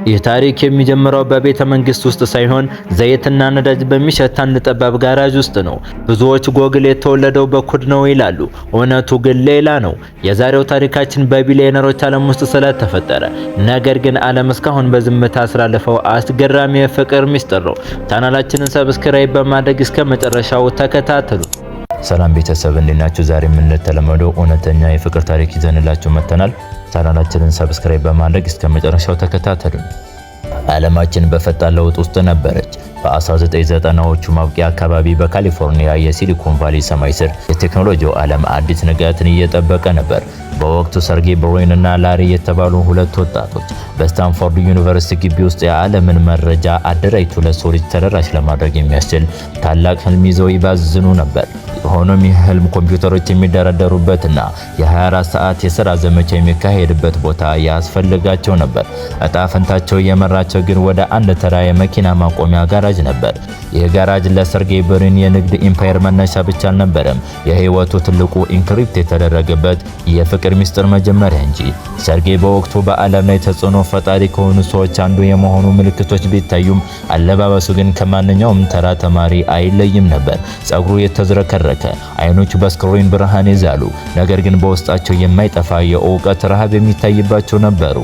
ይህ ታሪክ የሚጀምረው በቤተ መንግስት ውስጥ ሳይሆን ዘይትና ነዳጅ በሚሸት አንድ ጠባብ ጋራጅ ውስጥ ነው። ብዙዎች ጎግል የተወለደው በኮድ ነው ይላሉ። እውነቱ ግን ሌላ ነው። የዛሬው ታሪካችን በቢሊዮነሮች ዓለም ውስጥ ስለተፈጠረ፣ ነገር ግን ዓለም እስካሁን በዝምታ ስላለፈው አስገራሚ የፍቅር ሚስጥር ነው። ቻናላችንን subscribe በማድረግ እስከ መጨረሻው ተከታተሉ። ሰላም ቤተሰብ፣ እንዴት ናችሁ? ዛሬም እንደተለመደው እውነተኛ የፍቅር ታሪክ ይዘንላችሁ መጥተናል። ቻናላችንን subscribe በማድረግ እስከ መጨረሻው ተከታተሉ። ዓለማችን በፈጣን ለውጥ ውስጥ ነበረች። በ1990ዎቹ ማብቂያ አካባቢ በካሊፎርኒያ የሲሊኮን ቫሊ ሰማይ ስር የቴክኖሎጂው ዓለም አዲስ ንጋትን እየጠበቀ ነበር። በወቅቱ ሰርጌይ ብሪን እና ላሪ የተባሉ ሁለት ወጣቶች በስታንፎርድ ዩኒቨርሲቲ ግቢ ውስጥ የዓለምን መረጃ አደራጅቶ ለሰው ልጅ ተደራሽ ለማድረግ የሚያስችል ታላቅ ህልም ይዘው ይባዝኑ ነበር። ሆኖም ይህ ህልም ኮምፒውተሮች የሚደረደሩበትና የ24 ሰዓት የሥራ ዘመቻ የሚካሄድበት ቦታ ያስፈልጋቸው ነበር። እጣ ፈንታቸው የመራቸው ግን ወደ አንድ ተራ የመኪና ማቆሚያ ጋራጅ ነበር። ይህ ጋራጅ ለሰርጌይ ብሪን የንግድ empire መነሻ ብቻ አልነበረም፣ የህይወቱ ትልቁ encrypt የተደረገበት የፍቅር ሚስጥር መጀመሪያ እንጂ። ሰርጌይ በወቅቱ በዓለም ላይ ተጽዕኖ ፈጣሪ ከሆኑ ሰዎች አንዱ የመሆኑ ምልክቶች ቢታዩም፣ አለባበሱ ግን ከማንኛውም ተራ ተማሪ አይለይም ነበር። ጸጉሩ የተዝረከረከ፣ አይኖቹ በ screen ብርሃን ይዛሉ፣ ነገር ግን በውስጣቸው የማይጠፋ የእውቀት ረሃብ የሚታይባቸው ነበሩ።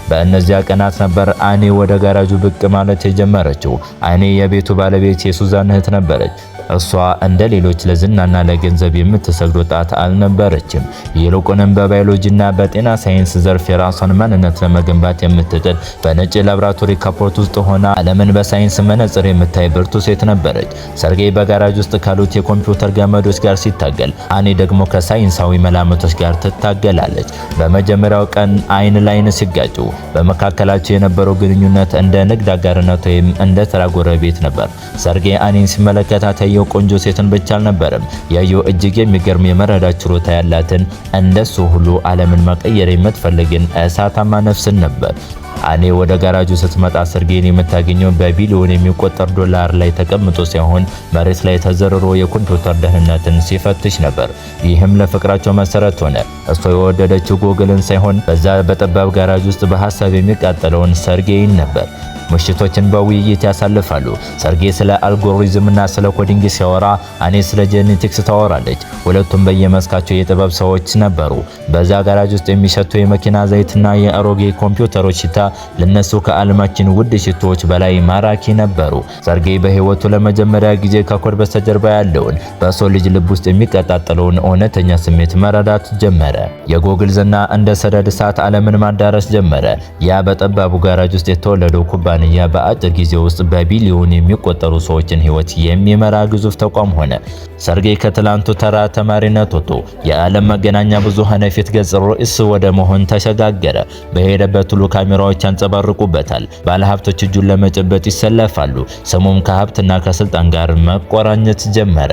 በእነዚያ ቀናት ነበር አኔ ወደ ጋራጁ ብቅ ማለት የጀመረችው። አኔ የቤቱ ባለቤት የሱዛን እህት ነበረች። እሷ እንደ ሌሎች ለዝናና ለገንዘብ የምትሰግድ ወጣት አልነበረችም። ይልቁንም በባዮሎጂና በጤና ሳይንስ ዘርፍ የራሷን ማንነት ለመገንባት የምትጥር፣ በነጭ ላብራቶሪ ካፖርት ውስጥ ሆና ዓለምን በሳይንስ መነጽር የምታይ ብርቱ ሴት ነበረች። ሰርጌይ በጋራጅ ውስጥ ካሉት የኮምፒውተር ገመዶች ጋር ሲታገል፣ አኔ ደግሞ ከሳይንሳዊ መላምቶች ጋር ትታገላለች። በመጀመሪያው ቀን አይን ላይን ሲጋጩ በመካከላቸው የነበረው ግንኙነት እንደ ንግድ አጋርነት ወይም እንደ ተራ ጎረቤት ነበር። ሰርጌይ አኔን ሲመለከታት ያየው ቆንጆ ሴትን ብቻ አልነበረም። ያየው እጅግ የሚገርም የመረዳት ችሎታ ያላትን፣ እንደሱ ሁሉ ዓለምን መቀየር የምትፈልግን እሳታማ ነፍስን ነበር። አኔ ወደ ጋራጁ ስትመጣ ሰርጌይን የምታገኘው በቢሊዮን የሚቆጠር ዶላር ላይ ተቀምጦ ሳይሆን መሬት ላይ ተዘርሮ የኮምፒውተር ደህንነትን ሲፈትሽ ነበር። ይህም ለፍቅራቸው መሰረት ሆነ። እሷ የወደደችው ጎግልን ሳይሆን በዛ በጠባብ ጋራጅ ውስጥ በሀሳብ የሚቃጠለውን ሰርጌይን ነበር። ምሽቶችን በውይይት ያሳልፋሉ። ሰርጌይ ስለ አልጎሪዝም እና ስለ coding ሲያወራ፣ አኔ ስለ genetics ታወራለች። ሁለቱም በየመስካቸው የጥበብ ሰዎች ነበሩ። በዛ ጋራጅ ውስጥ የሚሸተው የመኪና ዘይትና የአሮጌ ኮምፒውተሮች ሽታ ለነሱ ከዓለማችን ውድ ሽቶዎች በላይ ማራኪ ነበሩ። ሰርጌይ በህይወቱ ለመጀመሪያ ጊዜ ከኮድ በስተጀርባ ያለውን፣ በሰው ልጅ ልብ ውስጥ የሚቀጣጠለውን እውነተኛ ስሜት መረዳት ጀመረ። የጎግል ዝና እንደ ሰደድ እሳት ዓለምን ማዳረስ ጀመረ። ያ በጠባቡ ጋራጅ ውስጥ የተወለደው ኩባንያ በአጭር ጊዜ ውስጥ በቢሊዮን የሚቆጠሩ ሰዎችን ህይወት የሚመራ ግዙፍ ተቋም ሆነ። ሰርጌይ ከትላንቱ ተራ ተማሪነት ወጥቶ የዓለም መገናኛ ብዙሃን የፊት ገጽ ርዕስ ወደ መሆን ተሸጋገረ። በሄደበት ሁሉ ካሜራዎች ያንጸባርቁበታል። ባለሀብቶች እጁን ለመጨበጥ ይሰለፋሉ። ስሙም ከሀብትና ከስልጣን ጋር መቆራኘት ጀመረ።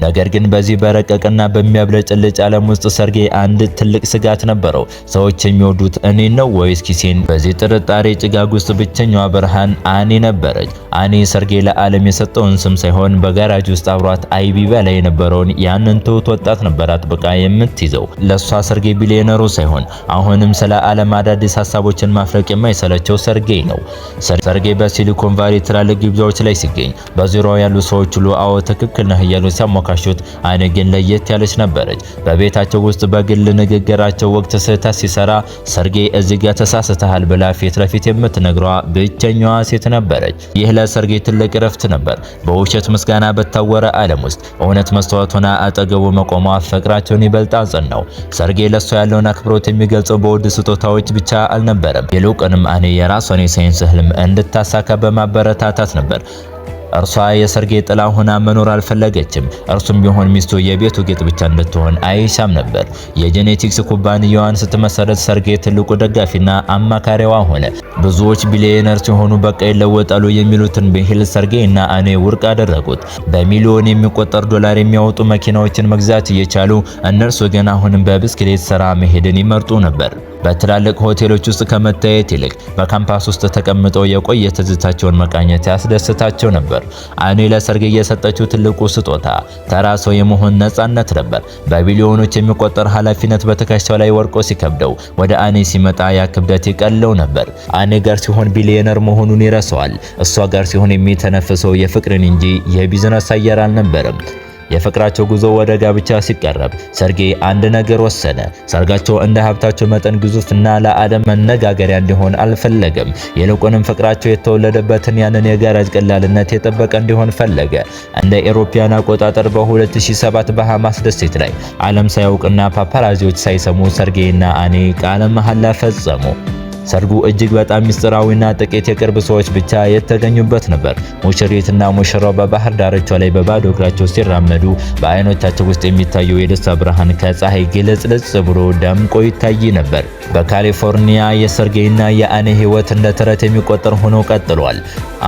ነገር ግን በዚህ በረቀቀና በሚያብለጨልጭ ዓለም ውስጥ ሰርጌይ አንድ ትልቅ ስጋት ነበረው። ሰዎች የሚወዱት እኔን ነው ወይስ ኪሴን? በዚህ ጥርጣሬ ጭጋግ ውስጥ ብቸኛዋ ብርሃን አኔ ነበረች። አኔ ሰርጌይ ለዓለም የሰጠውን ስም ሳይሆን በጋራጅ ውስጥ አብሯት አይብ ይበላ የነበረውን ያንን ትሁት ወጣት ነበር አጥብቃ የምትይዘው። ለሷ ሰርጌይ ቢሊዮነሩ ሳይሆን አሁንም ስለ ዓለም አዳዲስ ሀሳቦችን ማፍለቅ የማይሰለቸው ሰርጌይ ነው። ሰርጌይ በሲሊኮን ቫሊ ትላልቅ ግብዣዎች ላይ ሲገኝ በዙሪያው ያሉ ሰዎች ሁሉ "አዎ፣ ትክክል ነህ" እያሉ ሲያሞካሹት፣ አኔ ግን ለየት ያለች ነበረች። በቤታቸው ውስጥ በግል ንግግራቸው ወቅት ስህተት ሲሰራ "ሰርጌይ፣ እዚህ ጋር ተሳስተሃል" ብላ ፊት ለፊት የምትነግረው ብቸኛዋ ሴት ነበረች። ይህ ለሰርጌይ ትልቅ እረፍት ነበር። በውሸት ምስጋና በታወረ ዓለም ውስጥ እውነት መስታወት ሆና አጠገቡ መቆሟ ፍቅራቸውን ይበልጥ አጸናው። ሰርጌይ ለሷ ያለውን አክብሮት የሚገልጸው በውድ ስጦታዎች ብቻ አልነበረም። ይልቁንም አኔ የራሷን የሳይንስ ህልም እንድታሳካ በማበረታታት ነበር። እርሷ የሰርጌይ ጥላ ሆና መኖር አልፈለገችም። እርሱም ቢሆን ሚስቱ የቤቱ ጌጥ ብቻ እንድትሆን አይሻም ነበር። የ genetics ኩባንያዋን ስትመሰረት ሰርጌይ ትልቁ ደጋፊና አማካሪዋ ሆነ። ብዙዎች ቢሊዮነር ሲሆኑ በቃ ይለወጣሉ የሚሉትን ብሂል ሰርጌይ እና አኔ ውድቅ አደረጉት። በሚሊዮን የሚቆጠር ዶላር የሚያወጡ መኪናዎችን መግዛት እየቻሉ እነርሱ ግን አሁንም በብስክሌት ስራ መሄድን ይመርጡ ነበር። በትላልቅ ሆቴሎች ውስጥ ከመታየት ይልቅ በካምፓስ ውስጥ ተቀምጠው የቆየ ትዝታቸውን መቃኘት ያስደስታቸው ነበር። አኔ ለሰርጌይ የሰጠችው ትልቁ ስጦታ ተራ ሰው የመሆን ነፃነት ነበር። በቢሊዮኖች የሚቆጠር ኃላፊነት በትከሻው ላይ ወድቆ ሲከብደው ወደ አኔ ሲመጣ ያ ክብደት ይቀለው ነበር። አኔ ጋር ሲሆን ቢሊዮነር መሆኑን ይረሳዋል። እሷ ጋር ሲሆን የሚተነፍሰው የፍቅርን እንጂ የቢዝነስ አየር አልነበረም። የፍቅራቸው ጉዞ ወደ ጋብቻ ሲቀረብ ሰርጌይ አንድ ነገር ወሰነ። ሰርጋቸው እንደ ሀብታቸው መጠን ግዙፍና ለዓለም መነጋገሪያ እንዲሆን አልፈለገም። ይልቁንም ፍቅራቸው የተወለደበትን ያንን የጋራጅ ቀላልነት የጠበቀ እንዲሆን ፈለገ። እንደ ኤሮፓያን አቆጣጠር በ2007 ባሃማስ ደሴት ላይ ዓለም ሳያውቅና ፓፓራዚዎች ሳይሰሙ ሰርጌይና አኔ ቃለ መሐላ ፈጸሙ። ሰርጉ እጅግ በጣም ምስጢራዊና ጥቂት የቅርብ ሰዎች ብቻ የተገኙበት ነበር። ሙሽሪትና ሙሽራው በባህር ዳርቻው ላይ በባዶ እግራቸው ሲራመዱ በአይኖቻቸው ውስጥ የሚታየው የደስታ ብርሃን ከፀሐይ ግልጽልጽ ብሎ ደምቆ ይታይ ነበር። በካሊፎርኒያ የሰርጌይና የአኔ ሕይወት እንደ ተረት የሚቆጠር ሆኖ ቀጥሏል።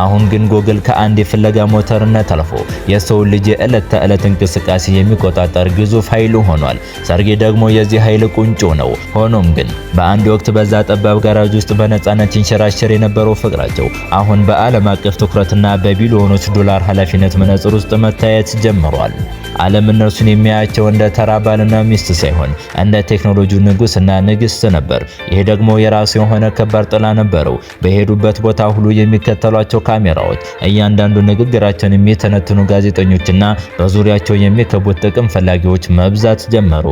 አሁን ግን ጎግል ከአንድ የፍለጋ ሞተርነት አልፎ የሰው ልጅ የዕለት ተዕለት እንቅስቃሴ የሚቆጣጠር ግዙፍ ኃይል ሆኗል። ሰርጌይ ደግሞ የዚህ ኃይል ቁንጮ ነው። ሆኖም ግን በአንድ ወቅት በዛ ጠባብ ጋራጅ ውስጥ በነፃነት ይንሸራሸር የነበረው ፍቅራቸው አሁን በዓለም አቀፍ ትኩረትና በቢሊዮኖች ዶላር ኃላፊነት መነጽር ውስጥ መታየት ጀምሯል። ዓለም እነርሱን የሚያያቸው እንደ ተራ ባልና ሚስት ሳይሆን እንደ ቴክኖሎጂ ንጉስና ንግስት ነበር። ይሄ ደግሞ የራሱ የሆነ ከባድ ጥላ ነበረው። በሄዱበት ቦታ ሁሉ የሚከተሏቸው ካሜራዎች፣ እያንዳንዱ ንግግራቸውን የሚተነትኑ ጋዜጠኞችና በዙሪያቸው የሚከቡት ጥቅም ፈላጊዎች መብዛት ጀመሩ።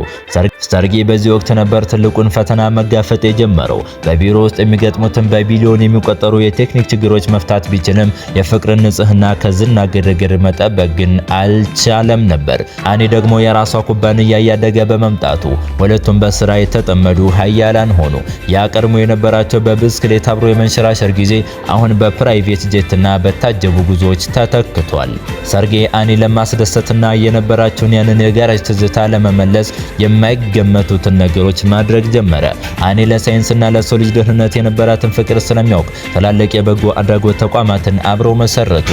ሰርጌይ በዚህ ወቅት ነበር ትልቁን ፈተና መጋፈጥ የጀመረው። በቢሮ ውስጥ የሚገጥሙትን በቢሊዮን የሚቆጠሩ የቴክኒክ ችግሮች መፍታት ቢችልም የፍቅርን ንጽህና ከዝና ግርግር መጠበቅ ግን አልቻለም ነበር። አኔ ደግሞ የራሷ ኩባንያ እያደገ በመምጣቱ ሁለቱም በስራ የተጠመዱ ሀያላን ሆኑ። ያ ቀድሞ የነበራቸው በብስክሌት አብሮ የመንሸራሸር ጊዜ አሁን በ private jet ና በታጀቡ ጉዞዎች ተተክቷል። ሰርጌይ አኔ ለማስደሰትና የነበራቸውን ያንን የጋራጅ ትዝታ ለመመለስ የማይገመቱትን ነገሮች ማድረግ ጀመረ። አኔ ለሳይንስና ለሰው ልጅ ደህንነት የነበራትን ፍቅር ስለሚያውቅ ትላልቅ የበጎ አድራጎት ተቋማትን አብረው መሰረቱ።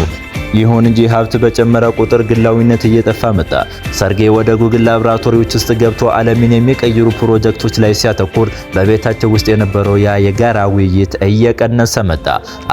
ይሁን እንጂ ሀብት በጨመረ ቁጥር ግላዊነት እየጠፋ መጣ። ሰርጌይ ወደ ጉግል ላብራቶሪዎች ውስጥ ገብቶ ዓለምን የሚቀይሩ ፕሮጀክቶች ላይ ሲያተኩር በቤታቸው ውስጥ የነበረው ያ የጋራ ውይይት እየቀነሰ መጣ።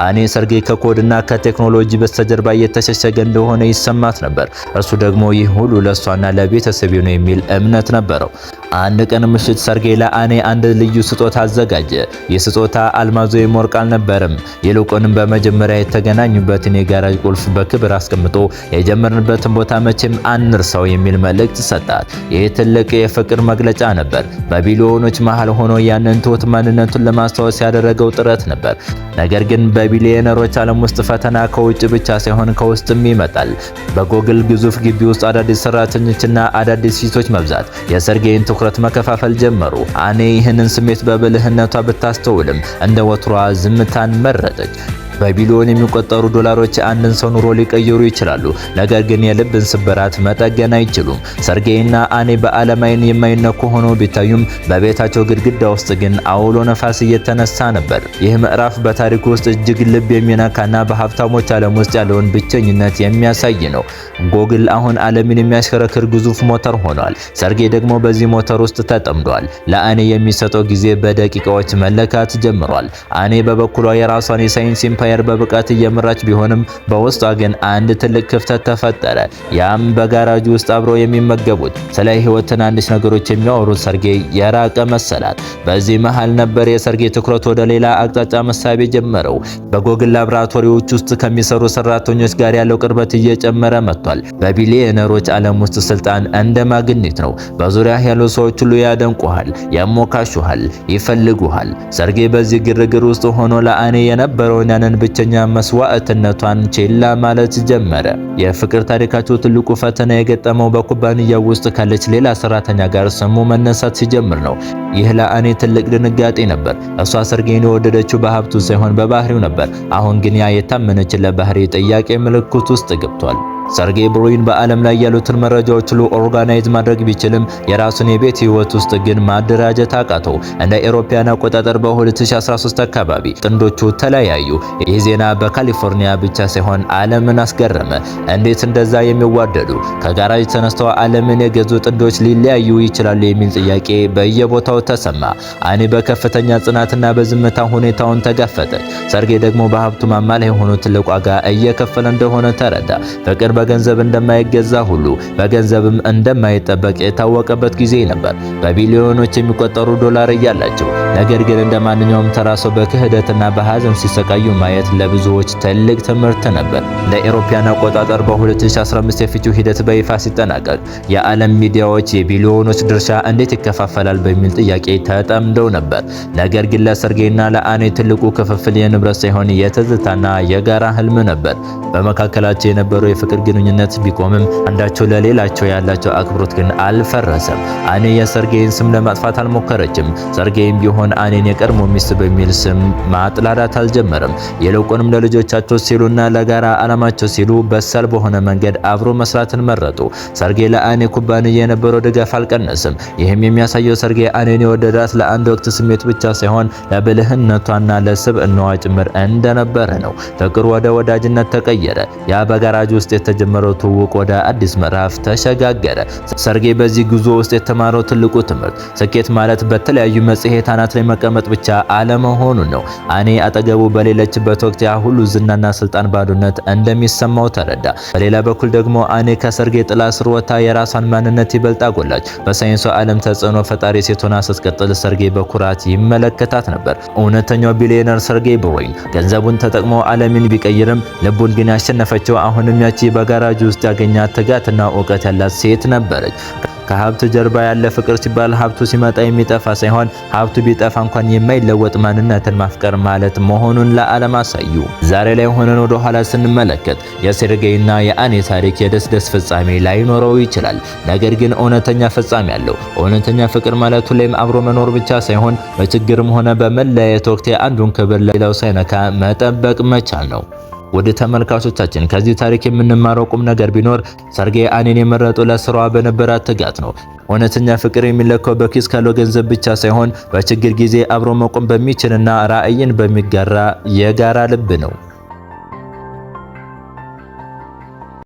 አኔ ሰርጌይ ከኮድና ከቴክኖሎጂ በስተጀርባ እየተሸሸገ እንደሆነ ይሰማት ነበር። እርሱ ደግሞ ይህ ሁሉ ለእሷና ለቤተሰቤ ነው የሚል እምነት ነበረው። አንድ ቀን ምሽት ሰርጌይ ለአኔ አንድ ልዩ ስጦታ አዘጋጀ። ይህ ስጦታ አልማዝ ወይም ወርቅ አልነበረም። ይልቁንም በመጀመሪያ የተገናኙበትን የጋራጅ ቁልፍ በክብር አስቀምጦ የጀመርንበትን ቦታ መቼም አንርሳው የሚል መልእክት ሰጣት። ይህ ትልቅ የፍቅር መግለጫ ነበር። በቢሊዮኖች መሃል ሆኖ ያንን ትሁት ማንነቱን ለማስታወስ ያደረገው ጥረት ነበር። ነገር ግን በቢሊዮነሮች ዓለም ውስጥ ፈተና ከውጭ ብቻ ሳይሆን ከውስጥም ይመጣል። በጎግል ግዙፍ ግቢ ውስጥ አዳዲስ ሰራተኞችና አዳዲስ ፊቶች መብዛት የሰርጌይን ትኩረት መከፋፈል ጀመሩ። አኔ ይህንን ስሜት በብልህነቷ ብታስተውልም እንደ ወትሯ ዝምታን መረጠች። በቢሊዮን የሚቆጠሩ ዶላሮች አንድን ሰው ኑሮ ሊቀይሩ ይችላሉ፣ ነገር ግን የልብን ስብራት መጠገን አይችሉም። ሰርጌይና አኔ በዓለም ዓይን የማይነኩ ሆነው ቢታዩም በቤታቸው ግድግዳ ውስጥ ግን አውሎ ነፋስ እየተነሳ ነበር። ይህ ምዕራፍ በታሪኩ ውስጥ እጅግ ልብ የሚነካና በሀብታሞች ዓለም ውስጥ ያለውን ብቸኝነት የሚያሳይ ነው። ጎግል አሁን ዓለምን የሚያሽከረክር ግዙፍ ሞተር ሆኗል። ሰርጌይ ደግሞ በዚህ ሞተር ውስጥ ተጠምዷል። ለአኔ የሚሰጠው ጊዜ በደቂቃዎች መለካት ጀምሯል። አኔ በበኩሏ የራሷን የሳይንስ empire በብቃት እየመራች ቢሆንም በውስጧ ግን አንድ ትልቅ ክፍተት ተፈጠረ። ያም በጋራጅ ውስጥ አብረው የሚመገቡት ስለ ሕይወት ትናንሽ ነገሮች የሚያወሩት ሰርጌይ የራቀ መሰላት። በዚህ መሃል ነበር የሰርጌይ ትኩረት ወደ ሌላ አቅጣጫ መሳብ የጀመረው። በጎግል ላብራቶሪዎች ውስጥ ከሚሰሩ ሰራተኞች ጋር ያለው ቅርበት እየጨመረ መጥቷል። በቢሊዮነሮች ዓለም ውስጥ ስልጣን እንደ ማግኔት ነው። በዙሪያ ያሉ ሰዎች ሁሉ ያደንቁሃል፣ ያሞካሹሃል፣ ይፈልጉሃል። ሰርጌይ በዚህ ግርግር ውስጥ ሆኖ ለአኔ የነበረውን ያንን ብቸኛ መስዋዕትነቷን ችላ ማለት ጀመረ። የፍቅር ታሪካቸው ትልቁ ፈተና የገጠመው በኩባንያው ውስጥ ካለች ሌላ ሰራተኛ ጋር ስሙ መነሳት ሲጀምር ነው። ይህ ለአኔ ትልቅ ድንጋጤ ነበር። እሷ ሰርጌይን የወደደችው በሀብቱ ሳይሆን በባህሪው ነበር። አሁን ግን ያ የታመነችለት ባህሪ ጥያቄ ምልክት ውስጥ ገብቷል። ሰርጌይ ብሩይን በዓለም ላይ ያሉትን መረጃዎች ሁሉ organize ማድረግ ቢችልም የራሱን የቤት ህይወት ውስጥ ግን ማደራጀት አቃተው። እንደ አውሮፓውያን አቆጣጠር በ2013 አካባቢ ጥንዶቹ ተለያዩ። ይህ ዜና በካሊፎርኒያ ብቻ ሳይሆን ዓለምን አስገረመ። እንዴት እንደዛ የሚዋደዱ፣ ከጋራጅ ተነስተው ዓለምን የገዙ ጥንዶች ሊለያዩ ይችላሉ የሚል ጥያቄ በየቦታው ተሰማ። አኒ በከፍተኛ ጽናትና በዝምታ ሁኔታውን ተጋፈጠች። ሰርጌይ ደግሞ በሀብቱ ማማ ላይ ሆኖ ትልቅ ዋጋ እየከፈለ እንደሆነ ተረዳ። ፍቅር በገንዘብ እንደማይገዛ ሁሉ በገንዘብም እንደማይጠበቅ የታወቀበት ጊዜ ነበር። በቢሊዮኖች የሚቆጠሩ ዶላር እያላቸው ነገር ግን እንደ ማንኛውም ተራ ሰው በክህደትና በሐዘን ሲሰቃዩ ማየት ለብዙዎች ትልቅ ትምህርት ነበር። እንደ አውሮፓውያን አቆጣጠር በ2015 የፍቺው ሂደት በይፋ ሲጠናቀቅ የዓለም ሚዲያዎች የቢሊዮኖች ድርሻ እንዴት ይከፋፈላል በሚል ጥያቄ ተጠምደው ነበር። ነገር ግን ለሰርጌይና ለአኔ ትልቁ ክፍፍል የንብረት ሳይሆን የትዝታና የጋራ ህልም ነበር። በመካከላቸው የነበረው የፍቅር ግንኙነት ቢቆምም አንዳቸው ለሌላቸው ያላቸው አክብሮት ግን አልፈረሰም። አኔ የሰርጌይን ስም ለማጥፋት አልሞከረችም። ሰርጌይም ቢሆን አኔን የቀድሞ ሚስት በሚል ስም ማጥላላት አልጀመረም። ይልቁንም ለልጆቻቸው ሲሉና ለጋራ ዓላማቸው ሲሉ በሳል በሆነ መንገድ አብሮ መስራትን መረጡ። ሰርጌይ ለአኔ ኩባንያ የነበረው ድጋፍ አልቀነስም። ይህም የሚያሳየው ሰርጌይ አኔን የወደዳት ለአንድ ወቅት ስሜት ብቻ ሳይሆን ለብልህነቷና ለስብዕናዋ ጭምር እንደነበረ ነው። ፍቅር ወደ ወዳጅነት ተቀየረ። ያ በጋራጅ ውስጥ የተጀመረው ትውውቅ ወደ አዲስ ምዕራፍ ተሸጋገረ። ሰርጌይ በዚህ ጉዞ ውስጥ የተማረው ትልቁ ትምህርት ስኬት ማለት በተለያዩ መጽሔት አናት ላይ መቀመጥ ብቻ አለመሆኑን ነው። አኔ አጠገቡ በሌለችበት ወቅት ያ ሁሉ ዝናና ስልጣን ባዶነት እንደሚሰማው ተረዳ። በሌላ በኩል ደግሞ አኔ ከሰርጌይ ጥላ ስር ወጥታ የራሷን ማንነት ይበልጥ አጎላች። በሳይንሱ ዓለም ተጽዕኖ ፈጣሪ ሴት ሆና ስትቀጥል ሰርጌይ በኩራት ይመለከታት ነበር። እውነተኛው ቢሊዮነር ሰርጌይ ብሩይን ገንዘቡን ተጠቅሞ ዓለምን ቢቀይርም ልቡን ግን ያሸነፈችው አሁንም ያቺ በጋራጅ ውስጥ ያገኛት ትጋትና እውቀት ያላት ሴት ነበረች። ከሀብት ጀርባ ያለ ፍቅር ሲባል ሀብቱ ሲመጣ የሚጠፋ ሳይሆን ሀብቱ ቢጠፋ እንኳን የማይለወጥ ማንነትን ማፍቀር ማለት መሆኑን ለዓለም አሳዩ። ዛሬ ላይ ሆነን ወደ ኋላ ስንመለከት የሰርጌይና የአኔ ታሪክ የደስ ደስ ፍጻሜ ላይኖረው ይችላል። ነገር ግን እውነተኛ ፍጻሜ አለው። እውነተኛ ፍቅር ማለት ሁሌም አብሮ መኖር ብቻ ሳይሆን በችግርም ሆነ በመለያየት ወቅት የአንዱን ክብር ሌላው ሳይነካ መጠበቅ መቻል ነው። ወደ ተመልካቾቻችን ከዚህ ታሪክ የምንማረው ቁም ነገር ቢኖር ሰርጌይ አኔን የመረጠው ለስራዋ በነበራት ትጋት ነው። እውነተኛ ፍቅር የሚለካው በኪስ ካለው ገንዘብ ብቻ ሳይሆን በችግር ጊዜ አብሮ መቆም በሚችልና ራዕይን በሚጋራ የጋራ ልብ ነው።